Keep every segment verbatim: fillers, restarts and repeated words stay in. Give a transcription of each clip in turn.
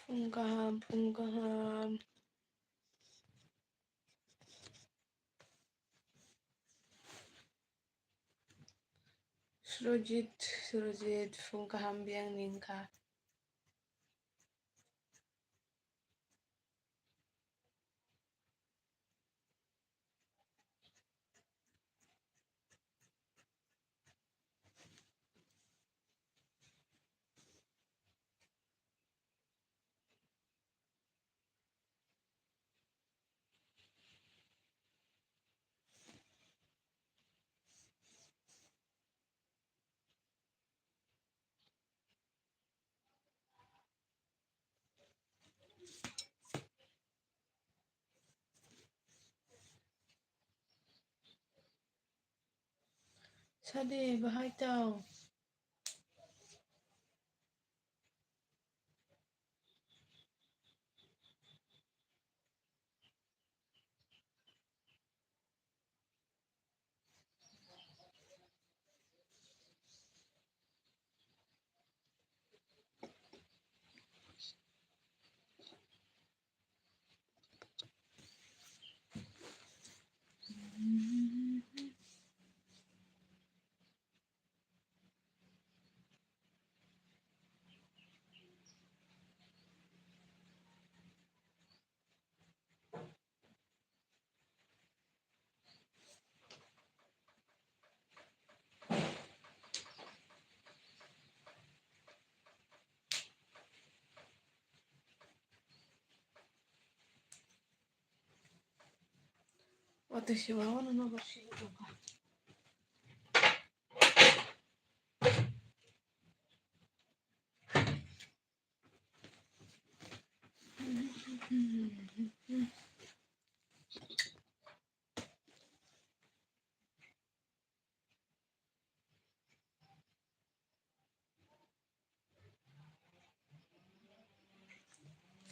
Phung kaham, phung kaham. Surojit, Surojit, phung kaham biyang ni wngkha. Sadi, bahai tong? Watwi se ba wano nobar simi tongkha.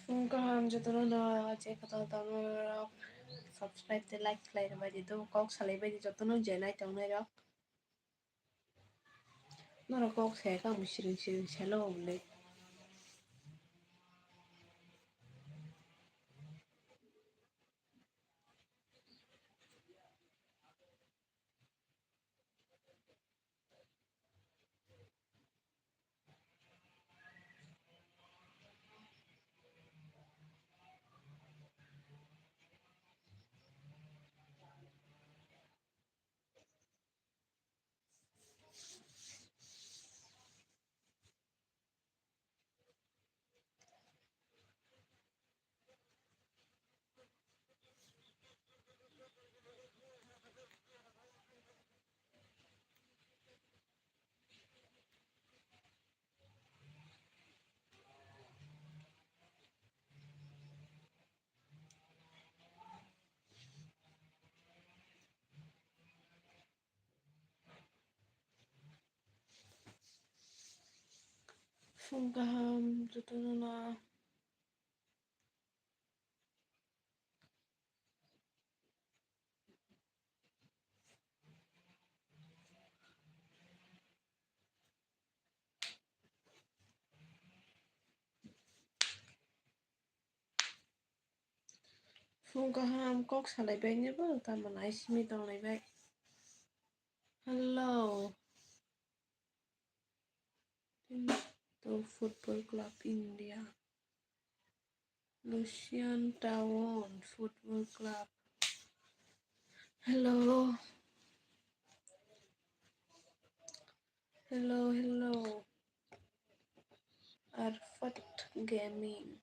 Phung kaham jotono no je kotor tamo rok subscribe tei like khlai rwbaidi do kok salai baidi jotono je nai tongnai rok. Norok kok saya kha mui siring siring selo hwnwi. Phung kaham jotono no. Phung kaham kok salai bai ni bo tamo nai simi tong lai bai. Hello. To Football Club India. Lucian Town Football Club. Hello. Hello, hello. Arfat Gaming.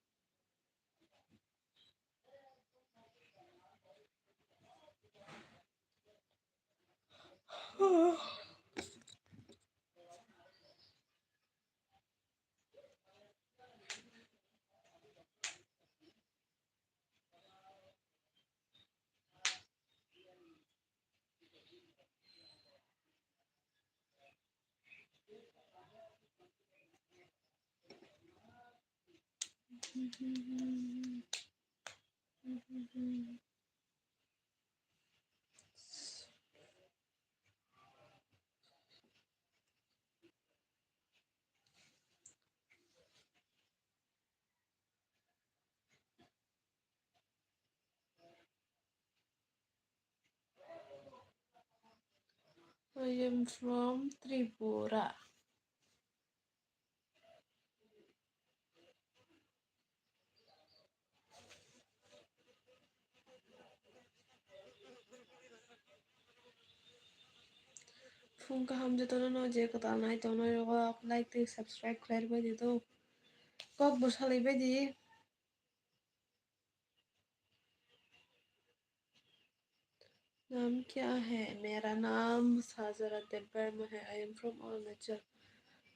I am from Tripura. Phung kaham jotono no je kwtal nai tongnai rok like tei subscribe khlai rwbai di do. Kok bo salai bai di. नाम क्या है? मेरा नाम साजरा देबबर्मा है। I am from Arunachal.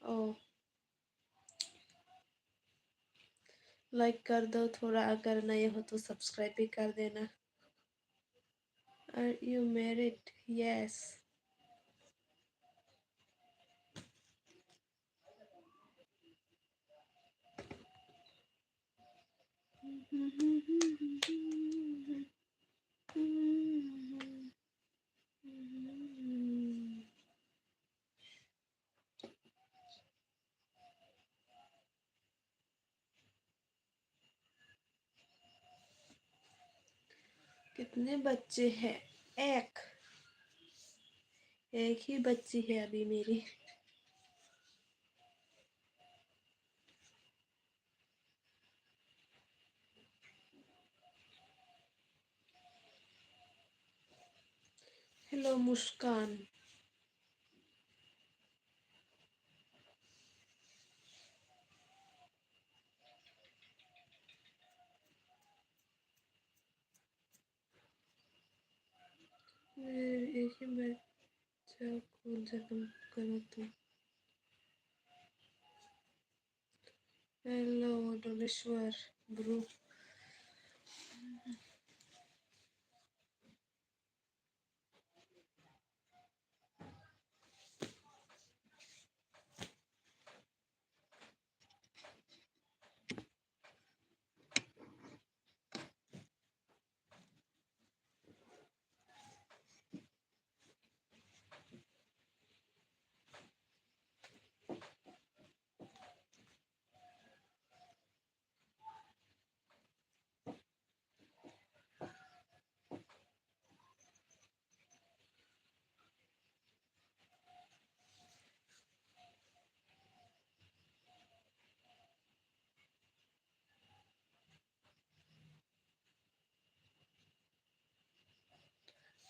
Oh, like कर दो थोड़ा, अगर नए हो तो सब्सक्राइब भी कर देना। Are you married? Yes. कितने बच्चे हैं? एक, एक ही बच्ची है अभी मेरी। Hello, मुस्कान। मेरे एक ही बच्चा को जख्म करो तुम। Hello, Doleshwar, bro.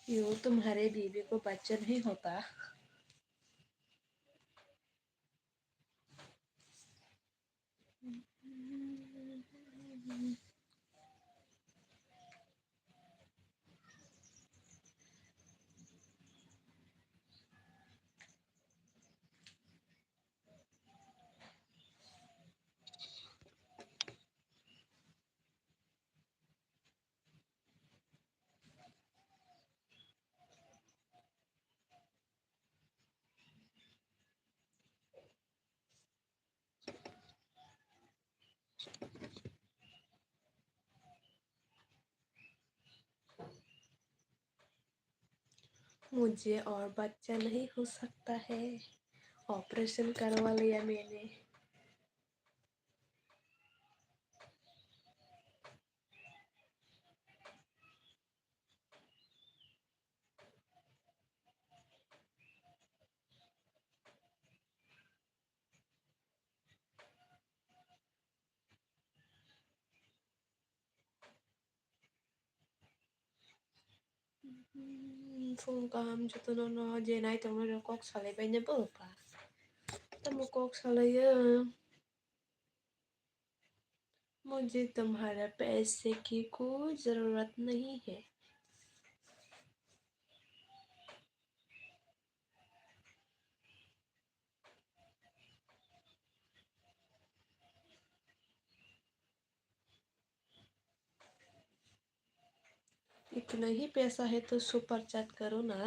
यो तुम्हारे बीबी को बच्चा नहीं होता। मुझे और बच्चा नहीं हो सकता है, ऑपरेशन करवा लिया मैंने। Phung kaham jotono no je nai tongmani rok kok salai bai nai bo ba. Tamo kok salai ya. मुझे तुम्हारा पैसे की कोई जरूरत नहीं है। इतना ही पैसा है तो सुपर चैट करो ना।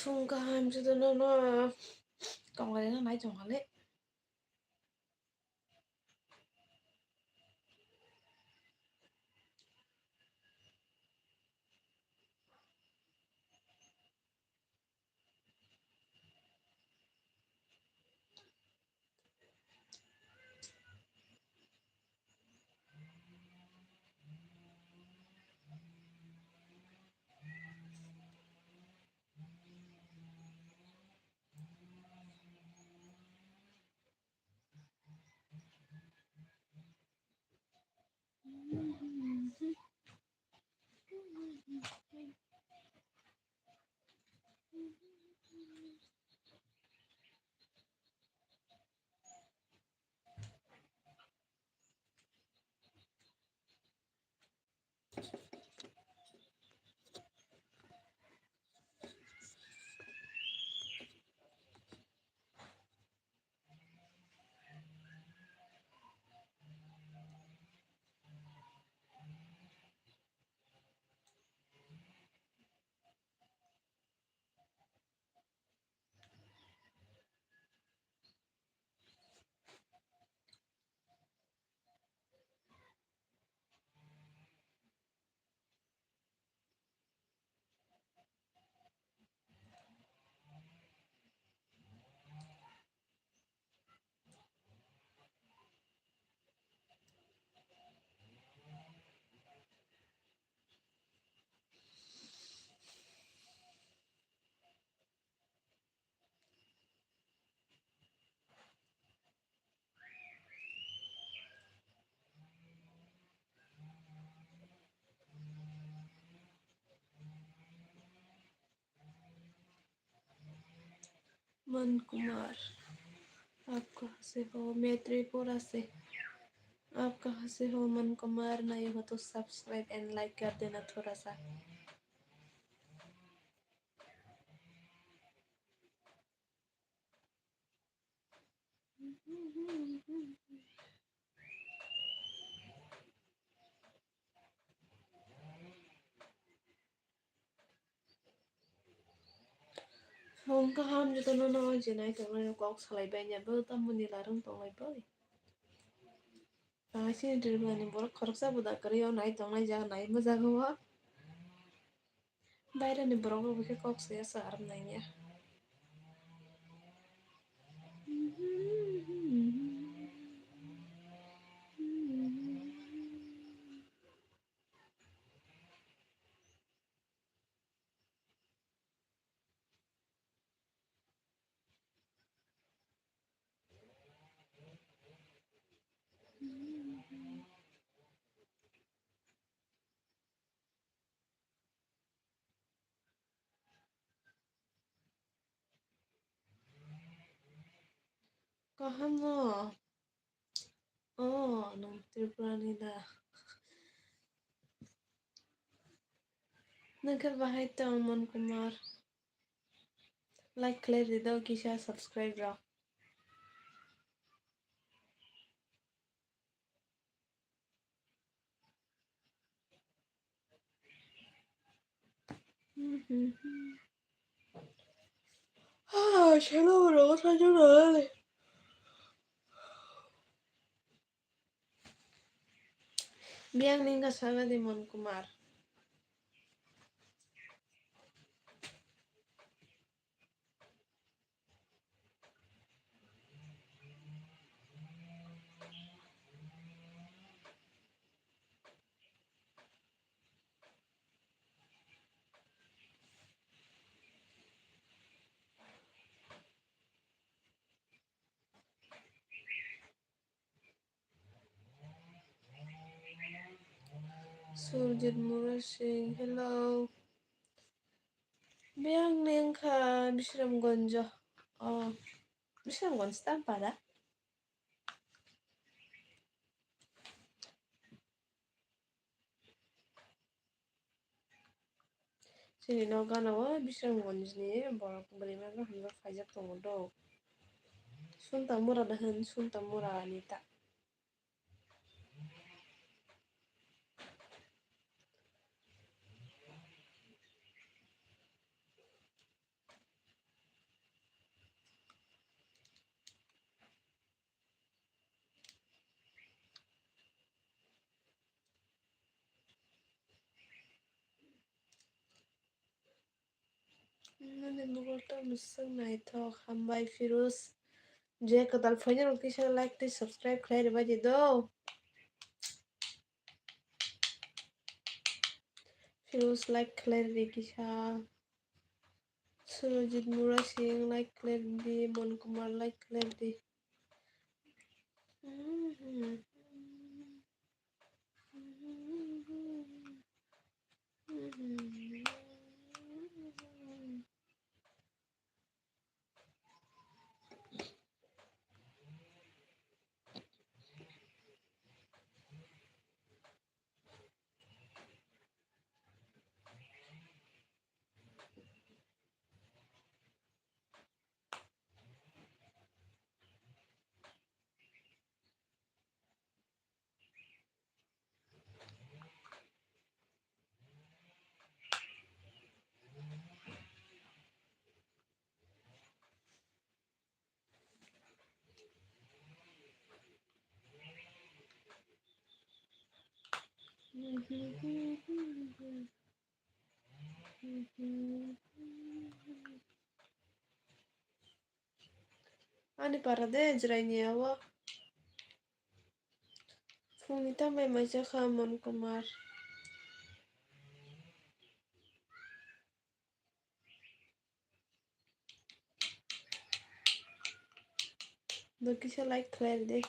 Phung kaham jotono no tonglaina nai tongkha le. मन कुमार, आप कहाँ से हो? मैं त्रिपुरा से। आप कहाँ से हो मन कुमार? नहीं हो तो subscribe and like कर देना थोड़ा सा। Phung kaham jotono no je nai tongnai kok salai bai ya bo tamoni larung tonglai bai. Tang sini Tripura ni borok khoroksa bo da kwrwi o nai tongnai jaga nai bwjago o. Bairani borok rok khe kok saya sa aram nangya. Kaham no. Oh, nwng Tripura ni da. Nwng khe bahai tong, Mon Kumar? Like khlai rw di do kisa, subscribe rw. Ah, salo rogo sajo nai. Biyang ni wngkha Sagadi Mon Kumar. Surjit Mura Singh, hello. Biyang ni wngkha Bisramganj. Oh, Bisramganj tam para? Chini nok gana o Bisramganj ni borok bwrwi ma hamjak phaijak tongo do. Sunta mura da hwn, Sunta mura ni ta. Ani mugol to musuk naithok, hambai Firuz. Je kwtal phainai rok kisa like tei subscribe khlai rwbaidi do. Firuz like khlai rwdi kisa. Surojit Murasing like khlai rwdi, Mon Kumar like khlai rwdi. Ani para de jwraini awo. Phungni tambai maisa kha Mon Kumar. Bo kisa like khlai rwdi.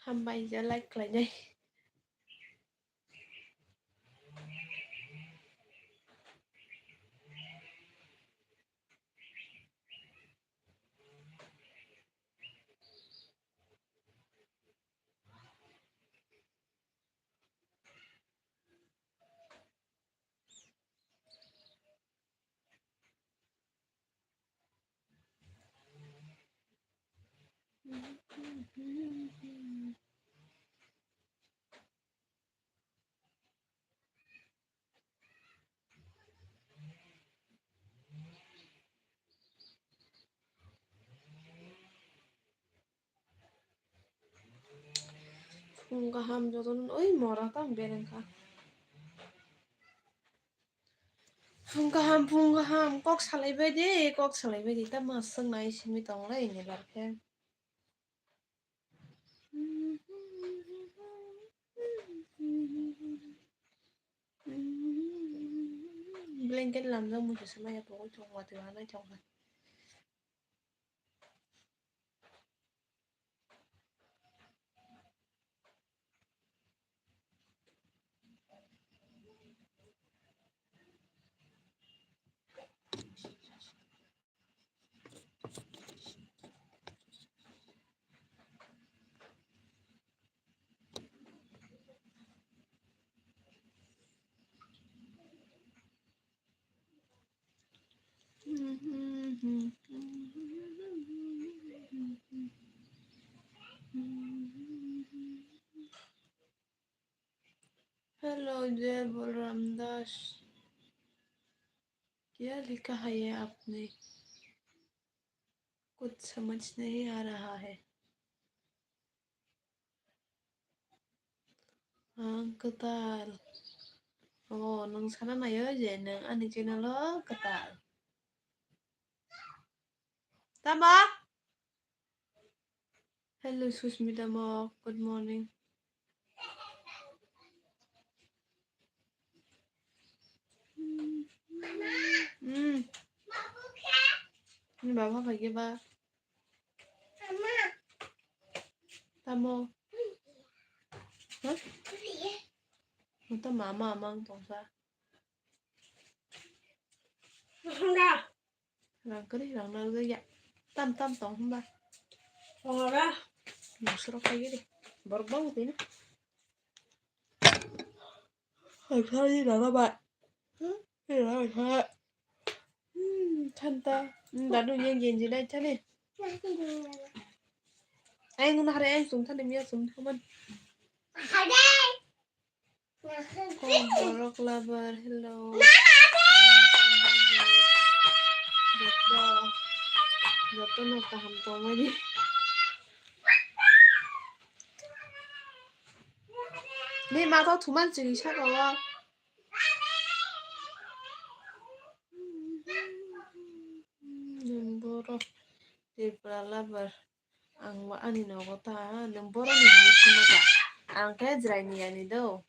Hambai, je like khlainai. Phung kaham jotono, oi, mora tamo bereng kha. Phung kaham, phung kaham, kok salaibai de, kok salaibai de, tamo swknai simi tonglai ni bar khe. Blanket lamjak muchungsa maya pogwi thwng watwi hanai thwng kha. Hello, जय बलराम दास। क्या लिखा है ये आपने? कुछ समझ नहीं आ रहा है। Ang kwtal. O, nwng sana naio je nwng ani channel o kwtal. Tamo? Hello, Susmita Mok. Good morning. Hmm. Baba phaikhe ba. Tamo. Ha? Mata mama amang tongsa. Rang kwrwi rang narwkya. Tam tam tong hwnba. Tongo ba. Nusrok khaigiri. Borok bang tini. Hai khari rara ba. Hmm? Rara ba. Hmm, thanta. Hmm, dadu yang genji dai thani. Ai ngun hari ai sum thani miya sum thaman. Hai. Oh, borok lover, hello. Joto, joto no kaham tongmani. Ni ma to thuman chini saka wa. Borok Tripura lover. Ang bo ani nogo ta, nwng boroni hinwi sima da? Ang khe jwraini yani do.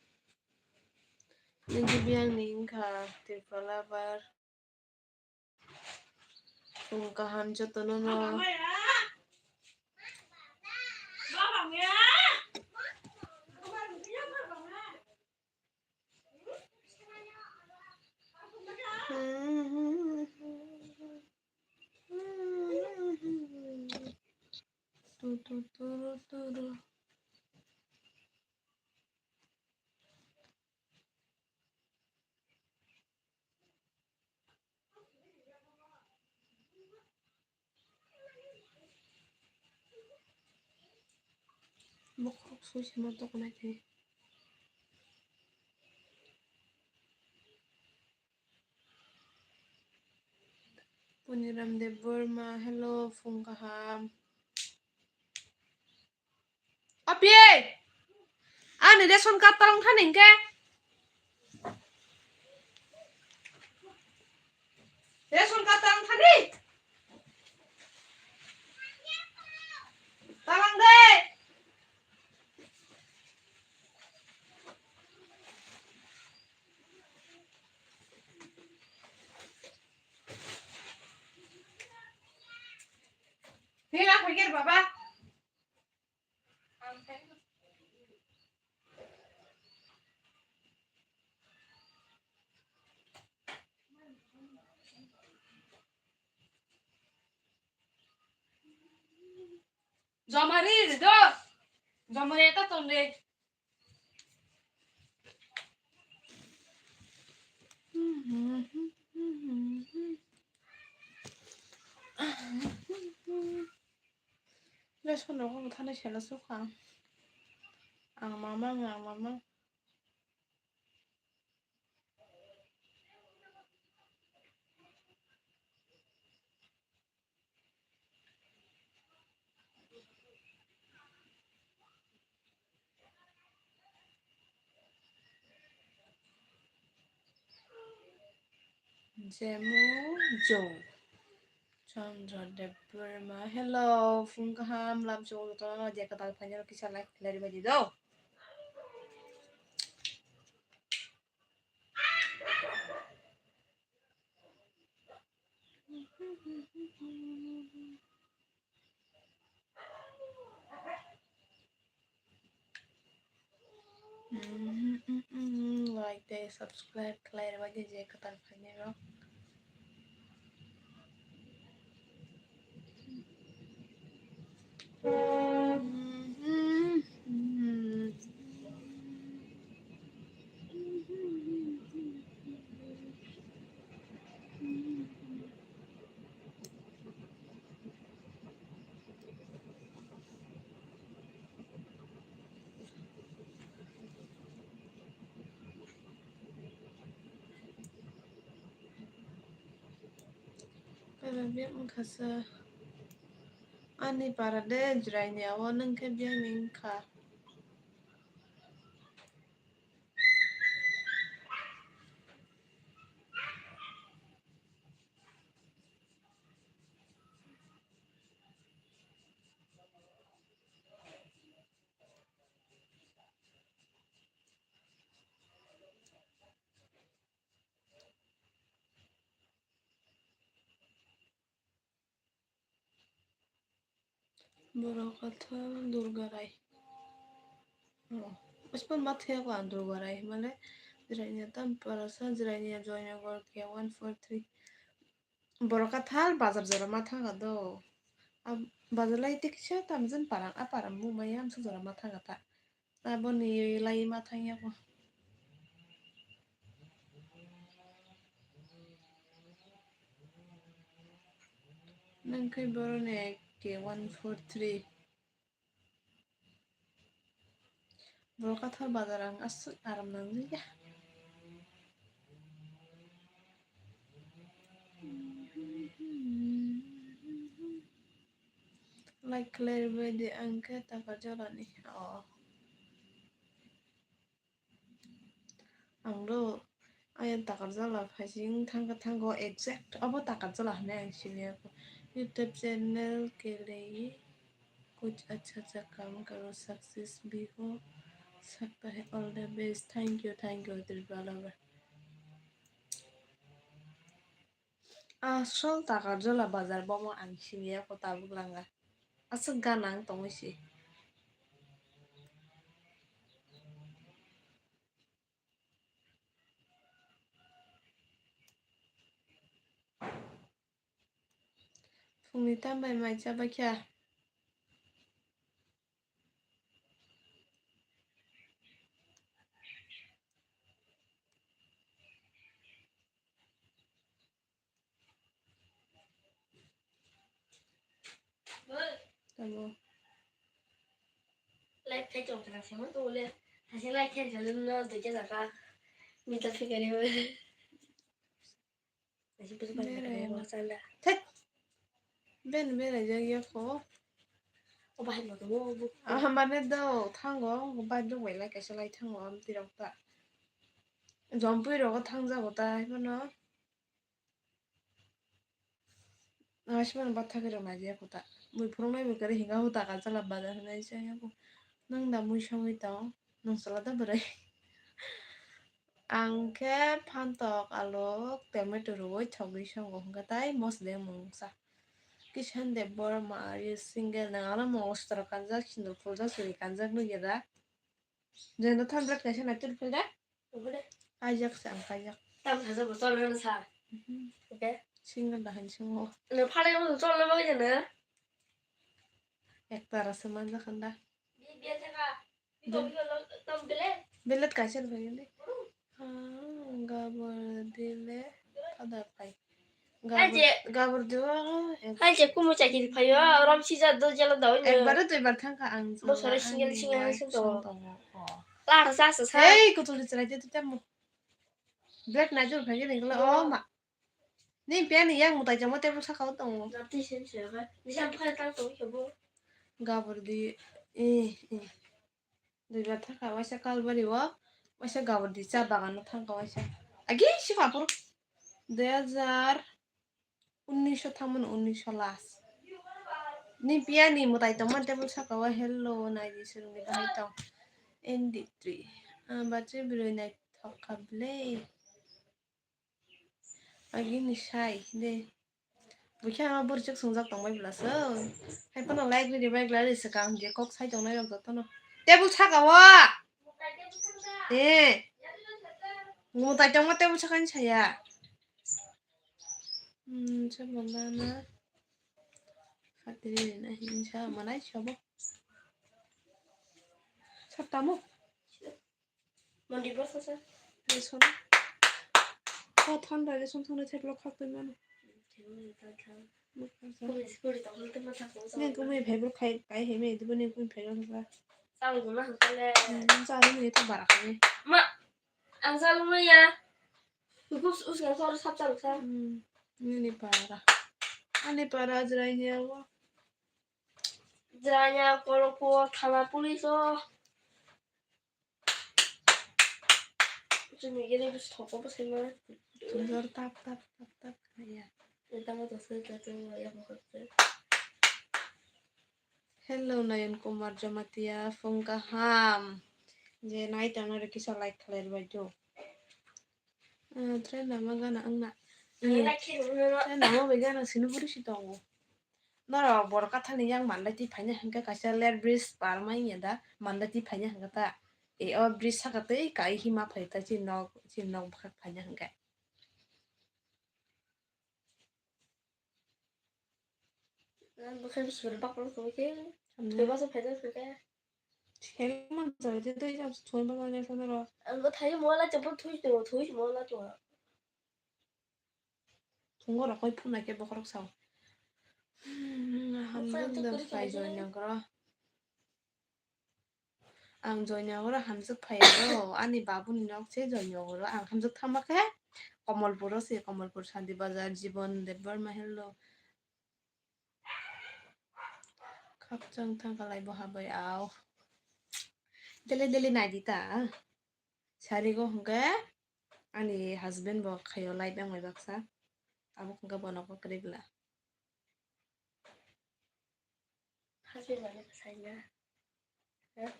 Nwng khe biyangni wngkha Tripura lover. Chwng kaham jotono no. Tu, tu, tu, tu, tu. Bokhorok sui se ma toknai khe. Poniram Debbarma, hello, phung kaham. Api, ani ration card talang thani hingke? Ration card talang thani? Talang de. Hela, khaikir baba. Jomari do. Jomari eta tonde. Ration rok bo thani sela sukha. Ang mama, ang mama. Jemo Jong. Chandra Debbarma. Hello, phung kaham, lam chong jotono je kwtal phainai kisa like khlai rwbaidi do. Like tei subscribe khlai rwbaidi je kwtal phainai rok. Bebak bebak wngkha sa. Ani para de jwraini awo nwng khe biyang ni wngkha. Borok kathar Durga Rai. Oh, aspan ma thaya ko ang Durga Rai himale Jirania tam parasa Jirania Joynagar ke one four three. Borok kathar bazar jora ma thanga do. Ab-, bazar lai te kisa tam jin parang a parang mu maya amsa jora ma thanga ta. Aboni lai ma thangya ko. Nang khe boroni ke one four three. Borok kathar bazar ang aswk aram nangjakya. Like khlai rwbaidi ang khe Takarjalani. Oh. Ang do ayang Takarjala phaising thangkha thango exact abo Takarjala hwnwi ang siniya. YouTube channel ke liye kuch acha acha kaam karo, success bhi ho sakta hai. All the best. Thank you, thank you, Tripura lover. Asol Takarjala bazar bomo ang siniya ko tabuk langa. Aswk gana ang tongwi si. Phungni tam bai mai cha bai kha. Tamo. Live khai tong kana sema to le. Hasi live khai jalo no do jala ka. Mita fikari. Hasi pus bai Berai kare ma. Masala. Thek. Ben berai jagya ko. O bahai mo to mo bu. Ah, mane do thango, bai do bai lai kaisa lai thango am tirok ta. Jompui rogo thangjago ta, himano. Asmano bathakhe rok naidi ya kota. Mui phurungnai bai kwrwi hinga huta kajala bazar hinai se ya ko. Nwng da mui songwi tong, nwng chwla da bwrwi. Ang khe phantok, alok, tomato rwui thogwi songo hwnkhe tai mosodeng mungsa. Kishan Debbarma, are you single? Nang ano mosodrok kanjak, sindur phuljak, churi kanjak nukya da? Jeno than bwrwt kaisa naitor phil da? Obo de. Kaijak se ang kaijak. Tam saja botol rw sa. Mhm. Oke. Single da han singo. No phale mo chol na bagwi jana. Ekta rasa manjak handa. Bi biya thaka. Bi Dum. Bi lo tam bele. Belet kaisa rw phai de. Ah, gabor dile. Ada phai. Gabor, Aje. Gabor dile. Hai je kumu chakiri phayo, rom sija do jela dawi no. Ekbar duibar thangkha ang. Bo sore single single sing tongo. Tongo. Oh. Lar sa sa sa. Hey, kutul chwrai de tamo. Black na jor phai ni gla. Oh. Oh ma. Ni pe ni yang mutai jama table saka tongo. Jati sen se ga. Ni sam phai tang tongo bo. Gabor di. Eh, eh. Duibar thangkha waisa Kalbari o, waisa Gabordi cha bagan o thangkha waisa. Agi si kapur dui hajar unnish o thangmani, unnish o last. Ni piya ni mwtai tongmani table saka o hello naidi swrwngni bahai tong. N D three. Ah, battery bwrwi naithok kha ble. Agini sai de. Bukhe ama borjak sungjak tongbai bwla se. Hai phano like rwdi bai glari se kam je kok sai tongnai rok jotono. Table saka o. Eh. Mutai tongma table saka ni saya. Hmm, se bwla na. Khatri na hinsa manai sabo. Sab tamo. Mandi basa sa. Reson. O thanda reson thanda theplo khak twi mano. Theplo khak twi mano. Kumi skuri tong hal twi masa ko. Ne kumi phai bro khai kai he me dibo ne kumi phai bro sa. Chang guna hal kale. Hmm, chang guna to bara khai. Ma, ang chang guna ya. Us us ka sor sap chang sa. Hmm, ne ne para. Ani para jrai ne wo. Jrai ne kolo ko thana police o. Chwngno yelwi bwswk thoko bwsai ma. Jor tap tap tap tap khaya. Tamo to se ta to ya ko khate. Hello Nayan Kumar Jamatia, phung kaham. Je nai tang nare kisa like khlai rwbai do. Ah, train lama gana ang na. Train lama bai gana sini buri si tongo. Norok borok kathani yang mandai twi phaina hwnkhe kaisa late bridge par ma wngya da, mandai twi phaina hwnkhe ta. E, o bridge saka twi kai hima phai ta chini nok, chini nok bwkhak phaina hwnkhe. Ang bwkhak suri baklo tongwi khe, hmm, thwibaso phaina hwnkhe. Thwima jai de tei jam thwima jai de norok. Ang bo thai mo la chapur thui tong, thui mo la tong. Thungo rok koi phunai khe bokhorok sao. Hmm, hamjwk da phai Joynagar. Ang Joynagar hamjwk phai ro, ani babuni nok se Joynagar. Ang hamjwk thangma khe Komolpur o se, Komolpur Shanti Bazar, Jibon Debbarma hello. Khakchang thangkha lai bo habai au. Dele dele nai di ta. Sarigo hwnkhe ani husband bo khaio live wng bai baksa. Abo hwnkhe bono kok regla. Husband mane bwsai na. Ha?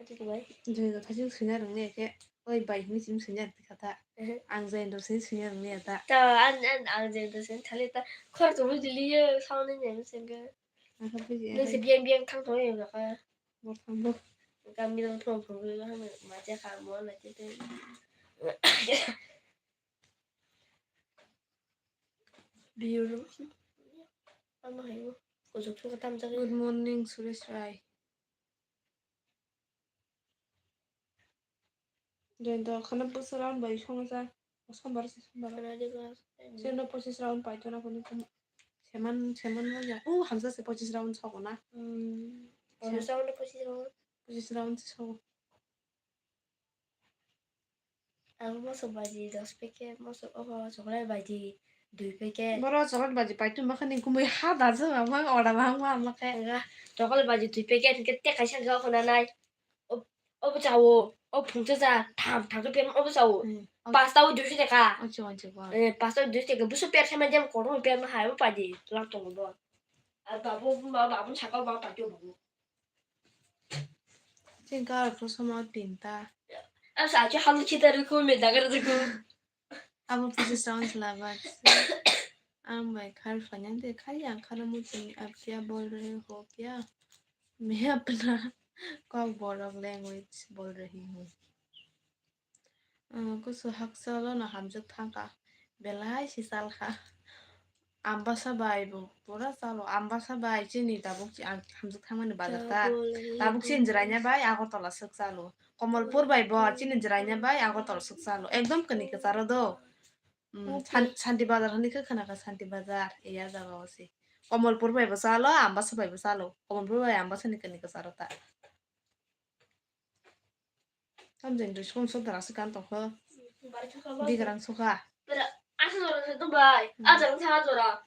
Ati ko bai? Joi do thajing suina rwngni khe. Oi bai hini sim suina rwngni kha ta. Ehe. Ang joi do sin suina rwngni ta. Ta an an ang joi do sin thali ta. Khor to bujili ye sauni ne sengge. Ang kha buji. Nung se biang biang thang to ye ka. Bo thang bo. Kami dong thong thong ma cha kha mo na che te. Biru. Ano hayo. Kujok sung katam jagwi. Good morning, Suresh Rai. Joyanta khana bwswk round bai songsa. Sombar se sombar. Khana de ba. Sendo pochis round paito na kuni kum. Seman, seman wajak. Uh, hamsa se pochis round sokona. Hmm. Pochis round, pochis round. Pochis round se sokona. Ang mosok baji dos packet, mosok obo chocolate baji dui packet. Boro chocolate baji paitwi makhani kumui ha da jwng amang oda bang ma amake. Nga chocolate baji dui packet hingke te kaisa ga khona nai. Ob-, obo chawo, ob phungsa cha, tham, tham khe pem obo chawo. Hmm. Pasta o duiso taka. Ocho, ocho, ba. Eh, pasta o duiso taka. Busu per sama jam korong per ma hai, obo paji lang tongo bo. Ar babu, ma babu saka ba pajo babu. Chini karok to somo tinta. Asa achu halu chita rukhu me dagar rukhu. Abo pochis round labak. Ang bai khar fanya de khari ang khana muchuni ab kya bol rahe ho kya? Main apna kok borok language bol rahi hu. Kusu hakchalo no hamjak thangkha, belai si chalkha. Ambasa bai bo pura chalo, Ambasa bai chini tabuk chi-, ang hamjak thangmani bazar ta. Tabuk chini jwraina bai Agartala swk chalo. Komolpur bai bo chini jwraina bai Agartala swk chalo. Ekdom kani kwcharo do. Mm, San-, Santi Bazar hwnwi khe khwnakha, Santi Bazar eya jaga o se. Komolpur bai bo chalo, Ambasa bai bo chalo. Komolpur bai Ambasa ni kani kwcharo ta. Tamjani rwi song song dara se kan tongkho. Digrang sukha. Asa jora se to bai. Hmm. Asa jora.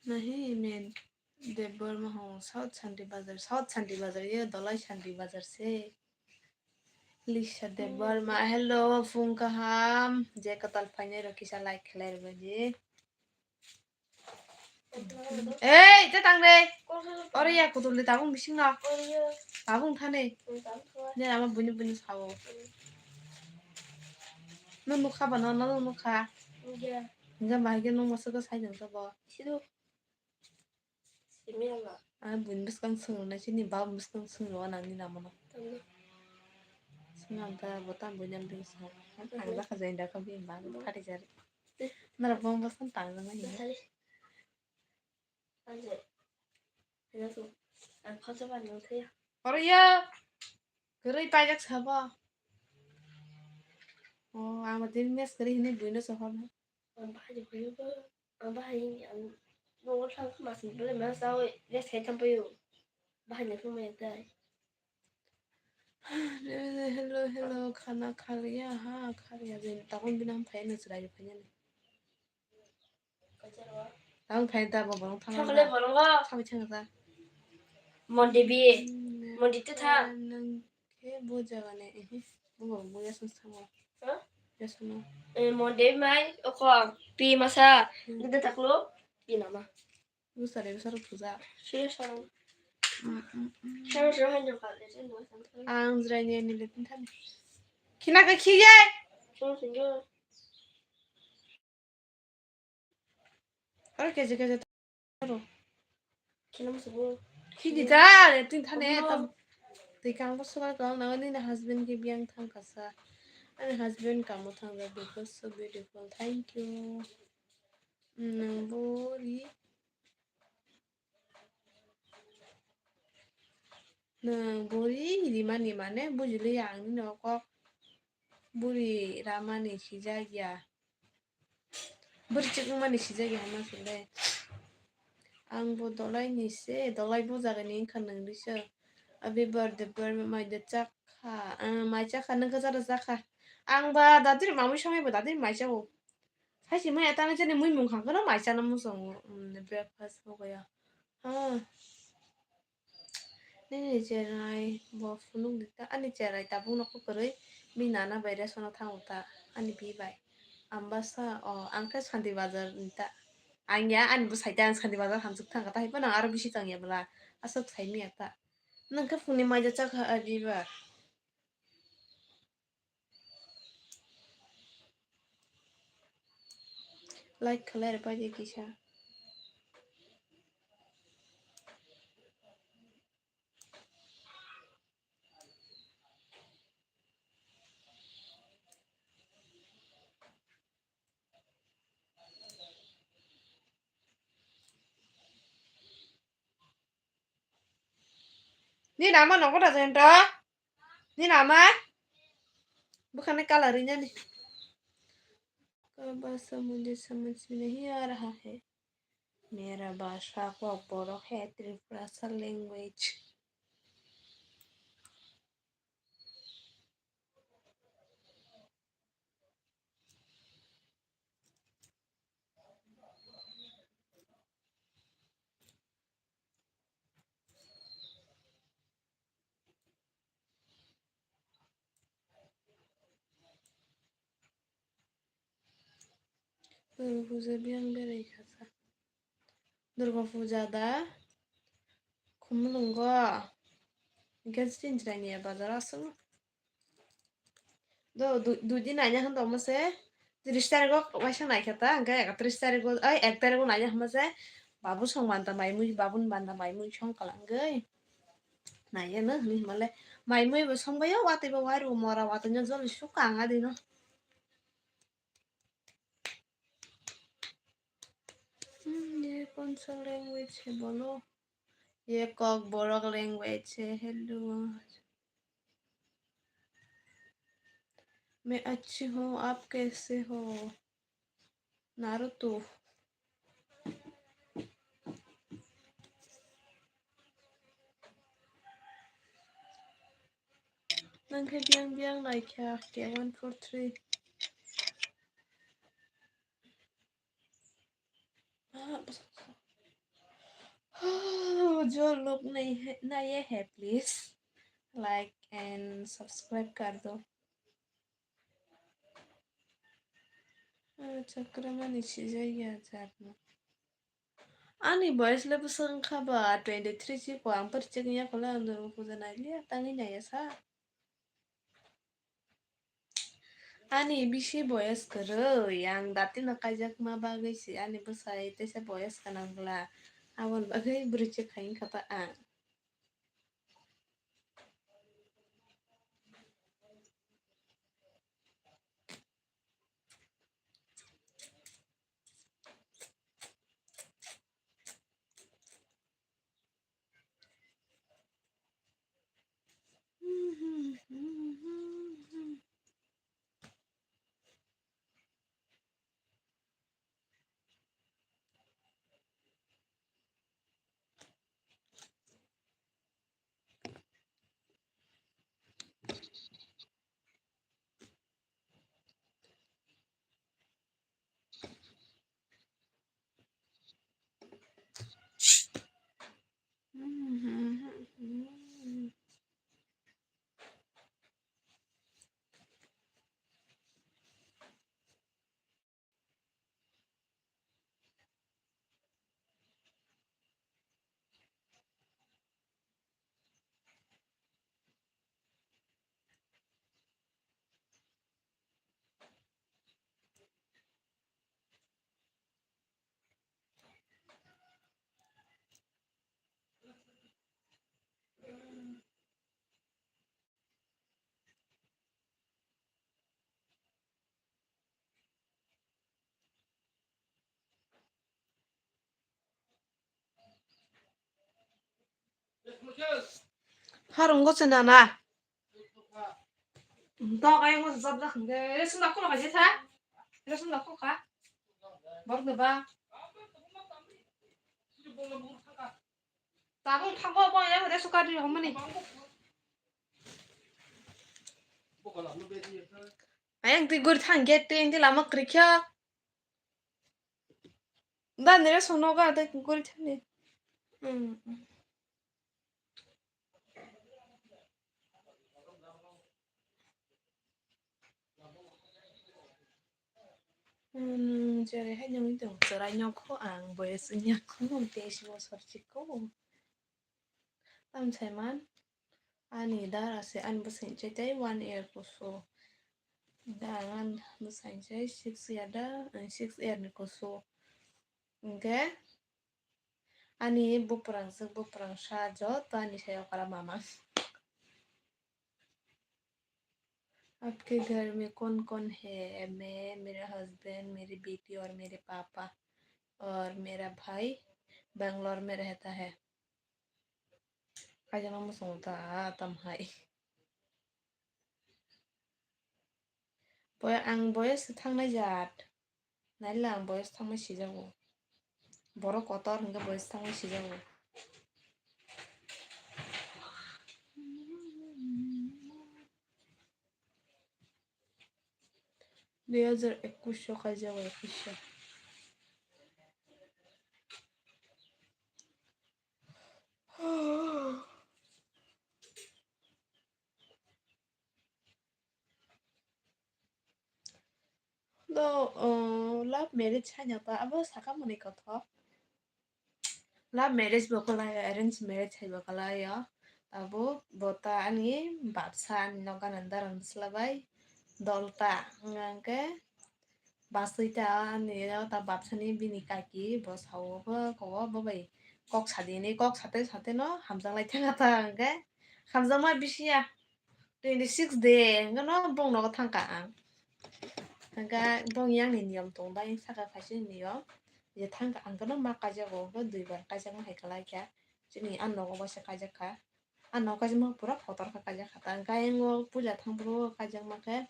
Nahi men Debbarma ho South Santi Bazar, South Santi Bazar ye Dolai Santi Bazar se. Lisa Debbarma, hello, phung kaham. Je kwtal phainai rok kisa like khlai rwbaidi. Ei, te tang de. Oro ya kutul de tabung bising no. Tabung thani. Ne ama buini buini sao. No nukha ba no, no nukha. Hingga mahige no masa ko sai nang to bo. Simi hala. Ang buini bwskang swngrwnai chini baba bwskang swngrwna nangni namono. Tamno. Swnam ta bo tam buini am bini swnam. Ang Mhm. Bwkha join da kha bini bang Mhm. Phari jari. Eh. Nara bong bwskang tang jang nai. Nathali. Anje. Hino su. Ang photo ba nang thaya. Oro ya. Kwrwi paijak sabo. Oh, ang tin mes kwrwi hini buino sohor. Ang bahai de khuyo ba. Ang bahai ang nogo thang kha masing bole ma sao rest khai thang payo. Bahai na thang maya tai. Hello, hello, khana khaliya ha, khaliya je tabung binang phai na chwrai phai na. Tabung phai ta bo bolong thang. Thang le bolong ba. Sabai thang ta. Mon debi. Hmm, mon di ta tha. Nang Khe bo jaga ni, ehe, bo bo ya sung samo. Ha? Ya sung no. Eh, mon debi mai, oko, pi masa, Hmm. Gede taklo, pi nama. Bo sare, bo sare puja. Sure, sure. Ang jrai ni ani le tin thani. Khina ka khiye. Aro keje keje taro. Khidi da, le tin thane tam. Tei kang bo sugar kang na nini husband ke biang thang kasa. Ani husband kamo thang da, because so beautiful. Thank you. Nang bori. Nwng buri rimani mane bujiliya ang nini o kok. Buri ramani sijak ya. Buri chikmani sijak ya hama sile. Ang bo dolai ni se, dolai bo jaga ni wngkha nwng risa. Abi birthday birthday mai da chakha, ah, mai chakha nwng kwcharo chakha. Ang ba dadiri mamui songwi bo dadiri mai chao. Hai si mai atang jani mui mung khang kono mai chana muchungo, mm, breakfast bo kaya. Ha. Nini cherai bo phunuk di ta, ani cherai tabuk no kwrwi, bini nana bai ration o thango ta, ani bi bai. Ambasa, o, ang khe Santi Bazar ni ta. Ang ya, ani bwsai ta, ang Santi Bazar hamsuk thang kha ta, hai phano aro bisi tong ya bwla, aswk sai manya ta. Nwng khe phungni mai ja chakha, a, bibar. Like khlai rwbaidi kisa. Nini ama nogo da jento? Nini ama? Bukhani colour rinani. Kaba sa mujhe samajh mein nahi aa raha hai. Mera bhasha Kokborok hai, Tripurasa language. Durga puja biyang berai kha sa. Durga puja da Khumulwngo. Hwnkhe chini chwraini bazar aswk. Do, du-, dui din naina hwn tongma se. Tris tarikgo waisa naikha ta, hwnkhe ekatris tarikgo, ai, ek tarikgo naina hwnma se. Babu song banta mai mui, babuni banta mai mui song kwlangwi. Naiya no hwnwi hwnmale. Mai mui bo song baio, watwi bo wairu mora watwi no joli sukha ang adino. Hmm, ye kaun sa language hai bolo? Ye Kokborok language hai, hello. मैं अच्छी हूँ, आप कैसे हो? Naruto. Nang khe biyang biyang naikha, K one four three. Ah, जो लोग नहीं है, नए हैं, please like and subscribe कर दो. Ah, chakramani sijaya jarno. Ani boyes le bwswk wngkha ba twenty three chiko, ang pori chikni yaphalo ang Durga puja nailiya, tangwi naiya sa. Ani bisi boyes kwrwi, ang datino kaijakma bagwi se ani bwsai teisa boyes gwnang bwla, aboni bagwi bwrwi chikha wngkha ta ang. Harung go chena na. Dok ayang go jab jak hingke. Resun dak kulo kaje tha. Resun dak kulo ka. Borok de ba. Tabung thango bo ayang resun ka ri homani. Ayang twi guri thang gate twi ayang twi lama kwrwi kha. Da nere sono ga twi guri thang ni. Hmm. Hmm, jerai hai nungwi tong chwrai nokho ang boyes wngya kho teis bosor chikho. Tam saiman ani dara se ani bwsai chai tei one year kusu. Da ang ani bwsai chai six year da, eh, six year ni kusu. Hingke ani buprang swk buprang sa joto ani sayo kara mama. आपके घर में कौन कौन है? मैं, मेरा हस्बैंड, मेरी बेटी और मेरे पापा और मेरा भाई बैंगलोर में रहता है। Kaijana muchungo ta tam hai. Boy ang boyes thangnai jat. Naila ang boyes thangmai sijago. Borok kotor hingke boyes thangmai sijago. Dui hajar ekush o kaijago ekush o. Do, uh, love marriage haino ta abo saka mani kothok. Love marriage bo kwlai, arrange marriage hai bo kwlai o. Abo bo ta ani bapsa ani nogo ani dara ni chwla bai dol ta wngkha hwnkhe bachwi ta ani o ta bapsa ni bini kaki bo sao bo kobo bo bai kok sadi hinwi kok sate sate no hamjak lai thangkha ta hwnkhe hamjakma bisi ya. Twenty six de, hingke no bong nogo thangka ang. Hingke bong yang ni niyom tong bai, saka kaisa ni niyom. Je thangka ang kono ma kaijago, hingke dui bar kaijakma hai kalai kha. Chini ang nogo bai se kaijak kha. Ang nogo kaijakma pura kotor khe kaijak kha ta. Hingke ayang o puila thang phuru kaijakma khe,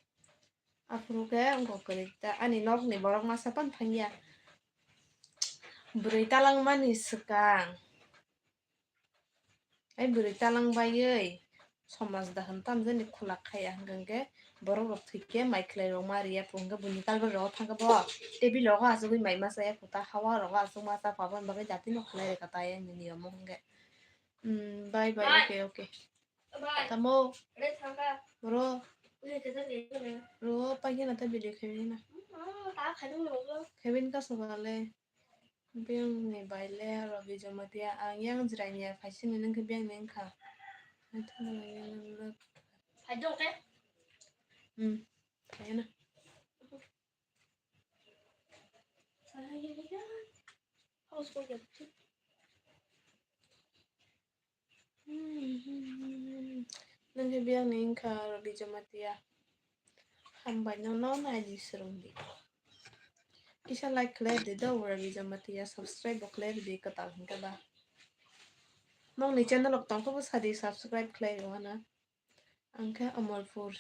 aphuru khe wngkha kwrwi ta. Ani nok ni borok masa pan thang ya. Bwrwi talangmani swkang. Ai bwrwi talang baiwi somaj dahon tamjani khulak khaiya hwnkhe borok rok thwikhe mai khwlai rok ma riya pung hwnkhe buini kalbari rogo thangkhe bo table rogo achugwi mai ma chaya phuta hawa rogo achukma cha paboni bagwi jatino khwlai rwkha ta ayang ni niyomo hwnkhe. Hmm, bye bye, okay, okay. Tamo? Bro. Bro, paikhe na ta video khaibini na. Khaibini kaso bale. Biyang ni bai le Robi Jamatia ang yang jwrai ni ya phaisini nung khe biyang ni wngkha. Hai thangma yang nung. Hai dong khe? Hmm. Hai na. Hai ya. House ko ya. Nung khe biyang ni wngkha Robi Jamatia. Hambai nono naidi swrwngdi. Kisa like khlai rwdi do Robi Jamatia, subscribe bo khlai rwdi kwtal hwnkhe ba. Nokni channel rok tongkhe bo sadi subscribe khlai rw hana. Ang khe Amarpur,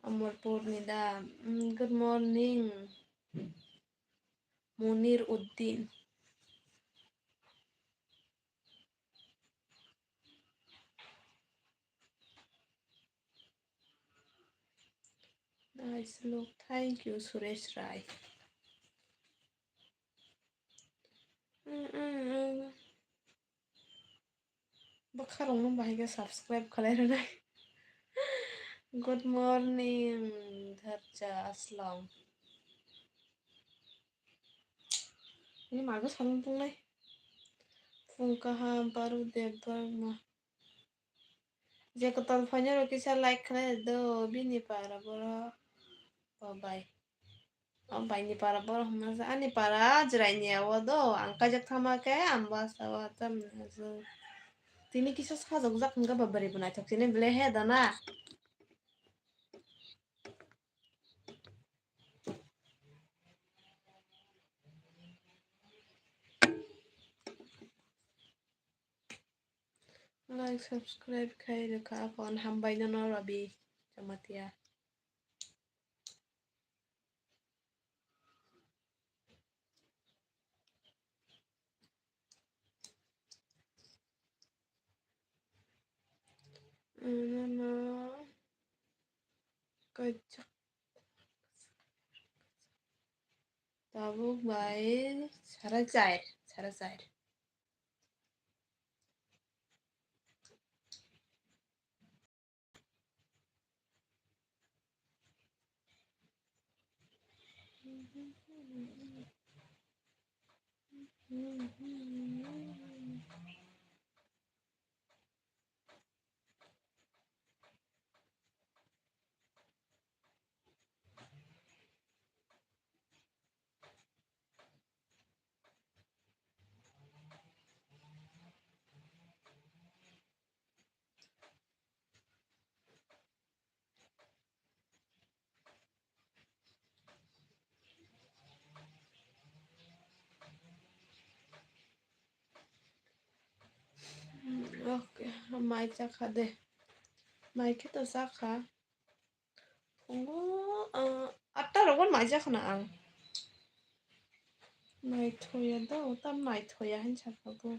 Amarpur ni da. Mm, good morning, Munir Uddin. Nice look. Thank you, Suresh Rai. Mm, mm, mm. Bwkha rok no bahai khe subscribe khlai rwnai. Good morning, Dharja Aslam. Ini mago salong tongnai. Phung kaham, Paruk Debbarma. Je kwtal phainai rok kisa like khlai do, bini para borok. O bai. O bai ni para borok hwnma sa, ani para jwrai ni o do, ang kaijak thangma khe ang basa o tam na jwk. Tini kisa sajokjak hwnkhe ba bwrwi bo naithok sini bele he dana. Like, subscribe khai rwkha, phone hambai nono Rabi Jamatia. Nono kajak. Tabuk bai sara char, sara char. Okay, mai chakha de. Mai khe to chakha. Phungo, ah, atta rogon mai chakha na ang. Mai thoya do, tam mai thoya hin chakha bo.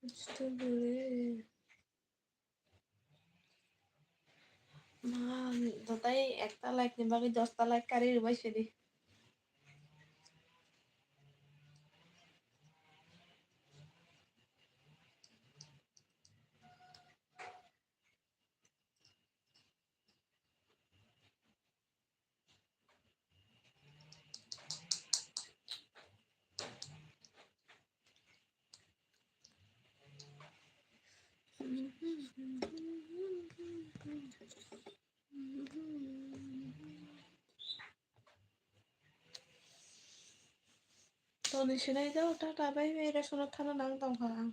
Kuch to bole. Ma, dotai ekta like ni bagwi dosta like kari rwbai sidi. Toni sinai jao, tata, bye bye, resono thana nang tongkha ang.